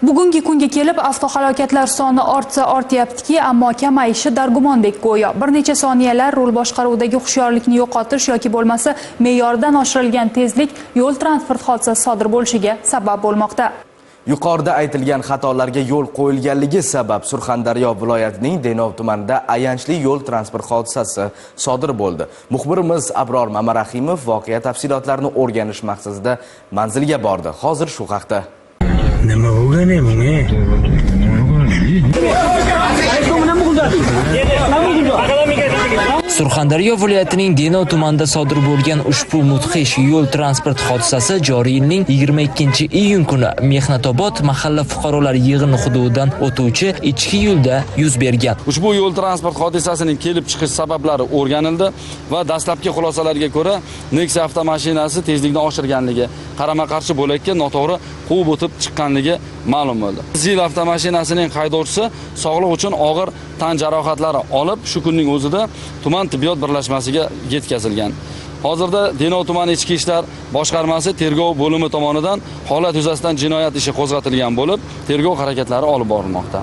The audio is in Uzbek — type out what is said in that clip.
Bugungi kunga kelib avtohalokatlar soni ortsa ortyaptiki, ammo kamayishi dargumondek go'yo. Bir necha soniyalar rul boshqaruvidagi hushyorlikni yo'qotish yoki bo'lmasa me'yordan oshirilgan tezlik yo'l transport hodisasi sodir bo'lishiga sabab bo'lmoqda. Yuqorida aytilgan xatolarga yo'l qo'yilganligi sabab Surxondaryo viloyatining Denov tumanida ayanchli yo'l transport hodisasi sodir bo'ldi. Muxbirimiz Abror Mamarahimov voqea tafsilotlarini o'rganish maqsadida manzilga bordi. Hozir shu haqda. Nima bo'lgan e bunga? Surxondaryo viloyatining Denov tumanida sodir bo'lgan ushbu mudhish yo'l transport hodisasi joriy yilning 22-iyun kuni Mehnatobod mahalla fuqarolar yig'ini hududidan o'tuvchi ichki yo'lda yuz bergan. Ushbu yo'l transport hodisasining kelib chiqish sabablari o'rganildi va dastlabki xulosalarga ko'ra Nexia avtomashinasi tezlikni oshirganligi, qarama-qarshi bo'lakka noto'g'ri quvib o'tib chiqqanligi ma'lum bo'ldi. Zil avtomashinasining haydovchisi sog'liq uchun og'ir tan jarohatlari olib, shu kunning o'zida tuman tibbiyot birlashmasiga yetkazilgan. Hozirda Denov tumani ichki ishlar boshqarmasi tergov bo'limi tomonidan holat yuzasidan jinoyat ishi qo'zg'atilgan bo'lib, tergov harakatlari olib borilmoqda.